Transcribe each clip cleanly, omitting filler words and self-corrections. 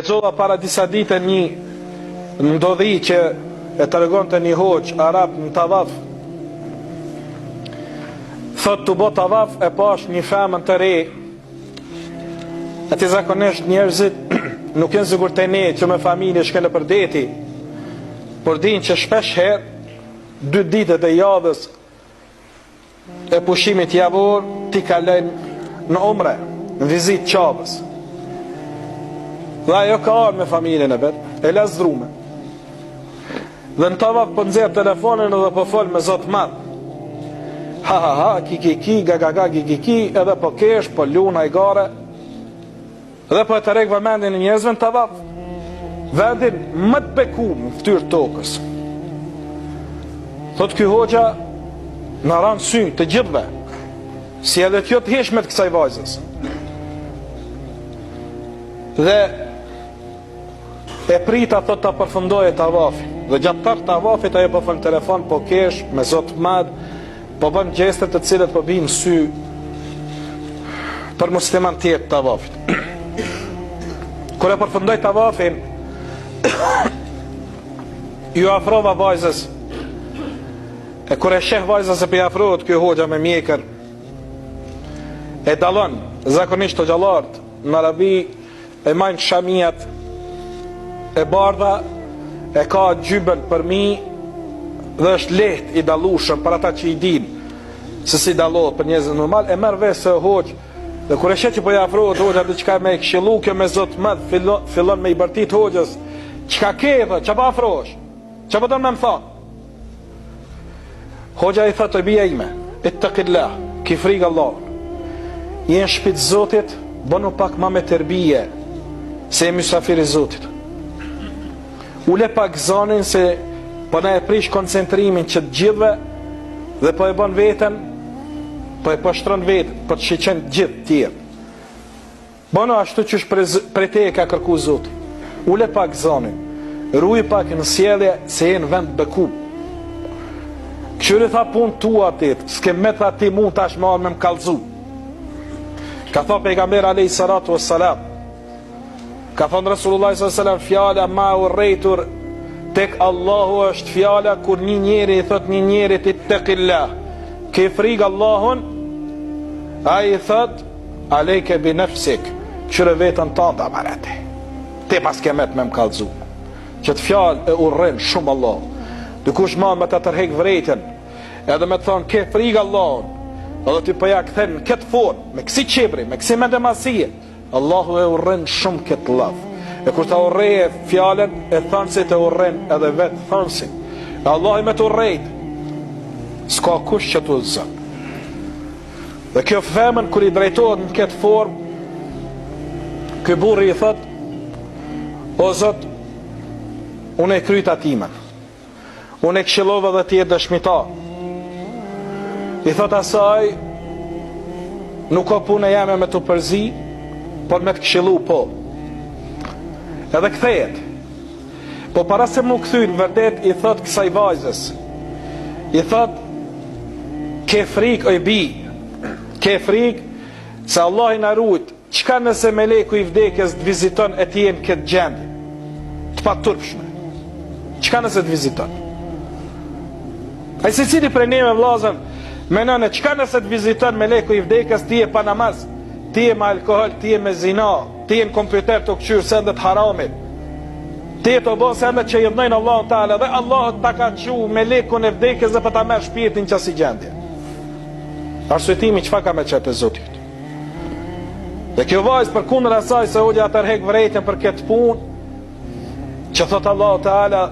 Lexova para disa dite një ndodhi që e tregonte një hoxhë arab në tavaf. Thot tu bo tavaf e pash një femën të re. Aty zakonisht njerëzit nuk janë sikur te ne që me familje shkojnë nëpër deti, por dinë që shpesh herë dy ditët e javës e pushimit javor t'i kalojnë në umre, në vizitë Qabës. Dhe ajo ka ardhë me familjen e vet, e lazdrume. Dhe në tavaf po nxjerr telefonin edhe po fol me zo t'madh. Ha ha ha, ki ki ki, ga ga ga, ki ki ki, edhe po kesh, po lun hajgare. Dhe po e tërhek vëmendjen e njerëzve në tavaf. Vendin më të bekum në fytyrë të tokës. Thot ky hoxha na ra n'sy të gjithëve. Si edhe kjo të hijshme të kësaj vajzës. Dhe e prita thot ta përfundoje tavafin. Dhe gjatë tërë tavafit ajo po fol në telefon, po kesh me zo të madh, Po bën gjeste të cilat po bijnë n'sy për musliman tjerë të tavafit. Kur e përfundoi tavafin, iu afrova vajzës. E kur e sheh vajzën se po i afrohet ky hoxha me mjekër, e dallon zakonisht hoxhallarët në Arabi E majnë shamiat e bardha e ka xhyben përmi dhe është lehtë i dallueshëm për ata që i dinë se si dallohet për njerëzit normal e merr vesh se hoxhë dhe kur e sheh që po i afrohet hoxha diçka me e këshillu kjo me zo t'madh fillon, fillon me i bërtit hoxhës çka ke thot çka po afrohesh çka po don me më thonë Hoxha i thotë bija ime, ittakillah, ki frikë Allahun. Je në shtëpi të Zotit, bënu pak ma me terbije, se je mysafir i Zotit. Ule pak zanin se po na e prish koncentrimin që të gjithëve dhe po e bën veten, po e poshtron veten, po të shiqojnë të gjithë tjerë. Bënu ashtu qysh prej teje ka kërku Zoti. Ule pak zanin, ruju pak në sjellje se je në vend të bekum. Kqyri tha punë tua ti, s'ke me tha ti mu tash me ardh me më kallzu. Ka thonë pejgamberi alejhi salatu vesselam, ka thonë Resulullah sallallahu alejhi wasallam fjala ma e urrejtur tek Allahu është fjala kur një njeri i thot një njerit ittekillah, ke frikë Allahun, ai i thot Alejke bi nefsik, kqyre veten tande more ti. Ti paske met me më kallzu. Qët fjalë e urren shumë Allahu. Dikush ma me ta tërhek vrejtjen, edhe me të thonë ke frikë Allahun, edhe ti po ja kthen në këtë formë, me kësi qibri, me kësi mendjemadhësie, Allahu e urren shumë këtë llaf. E kur ta urreje fjalën e thënësit e urren edhe vetë thënësin. E Allahu me të urrejt, s'ka kush që të udhëzon. Dhe kjo femën kur i drejtohet në këtë formë, ky burri i thot, o Zot, unë e kryta timen, unë e këshillova dhe ti je dëshmitar. I thot asaj, nuk ka punë jeme me t'u përzi, por me të këshillu po. Edhe kthehet. Po para se m'u kthy në vërtet i thot kësaj vajzës, i thot ke frikë oj bi, ke frikë se Allahu na rujt, çka nëse meleku i vdekjes të viziton e ti je në këtë gjendje të paturpshme. Çka nëse të viziton? Ai secili prej neve vllazën menon çka nëse të viziton meleku i vdekjes ti je pa namaz, ti je me alkohol, ti je me zina, Ti je në kompjuter tu kqyr sendet haramit. Ti je tu bo sendet që idhnojnë Allahun Teala dhe Allahu ta ka çu melekun e vdekjes dhe po ta merr shpirtin n'qasi gjendje. Arsyetimi çfarë ka me qenë te Zoti yt? Dhe kjo vajzë përkundër asaj se hoxha ja tërhek vërejtjen për këtë punë, që thot Allahu Teala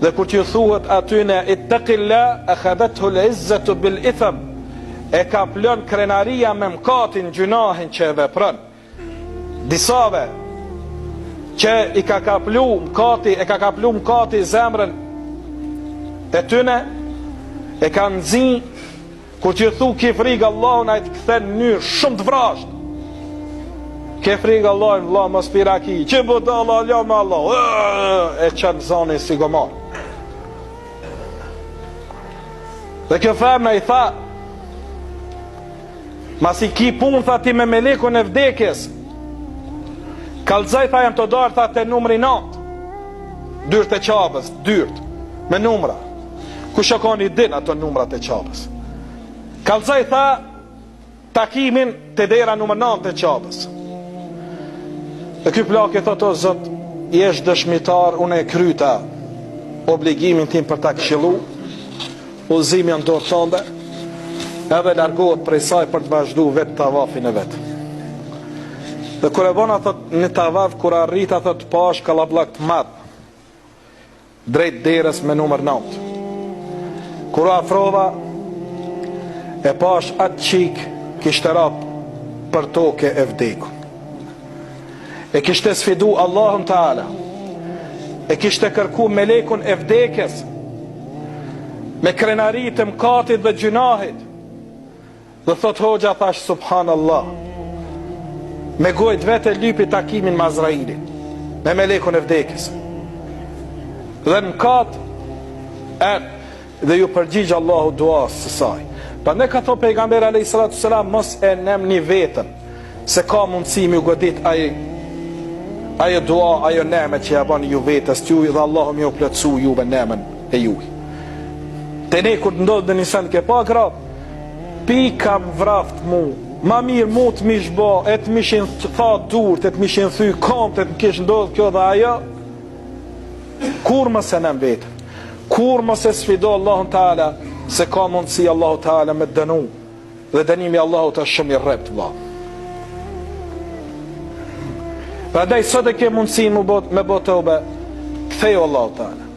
dhe kur t'ju thuhet atyne ittaqillah akhadhathu al-izzatu bil ithm e kaplon krenaria me mëkatin gjynahin që e vepron Disave që i ka kaplu mkati, e ka kaplu mkati zemrën e tyne, e ka nxi, kur t'ju thu ki frikë Allahun, ai të kthen në mënyrë shumë të vrazhdë. Ke frikë Allahun, vlla, mos pi raki, që budalla, ljo me Allah, e çon zonin si gomar. Dhe kjo femna i tha, Masi ki punë tha ti me melekun e vdekjes. Kallzoj tha jam tu dalë tha te numri 9. Dyrt e Qabes, dyrt me numra. Kush e ka një din ato numrat e Qabes. Kallzoj tha takimin te dera numër 9 e Qabes. Dhe ky plak i thotë o Zot, jesh dëshmitar, unë e kryta obligimin tim për ta këshillu, udhëzimi në dorë tënde, edhe largohet prej saj për të vazhdu vetë tavafin e vet. Dhe kur e bona thot një tavaf, kur arrita thot pash kallabllak të madh, drejt derës me numër 9. Kur u afrova, e pash atë çikë kishte ra për toke e vdekun. E kishte sfidu Allahun Teala. E kishte kërku melekun e vdekjes me krenari të mkatit dhe gjynahit. Dhe thot hoxha thash subhanallah. Me gojë të vet e lypi takimin me Azrailin, me melekun e vdekjes. Dhe në mkat e dhe ju përgjigj Allahu duas së saj. Prandaj ka thonë pejgamberi alayhi salatu selam mos e nemni veten se ka mundësi me ju godit ai ajo dua, ajo neme që ja bani ju vetes tuj dhe Allahu me ju plotësu juve nemen e juj. Te ne kur të ndodhë ndonjë send ke pa gra, pika më vraft mu, ma mirë mu të m'ish bo, e të m'ishin tha durt, e të m'ishin thy komt, e të më kish ndodhë kjo dhe ajo, Kurrë mos e nem veten. Kurrë mos e sfido Allahun Teala se ka mundësi Allahu Teala me të dënu. Dhe dënimi i Allahut është shumë i rreptë vëlla. Prandaj sot e ke mundësinë me bo me bo teube, ktheju Allahut Teala.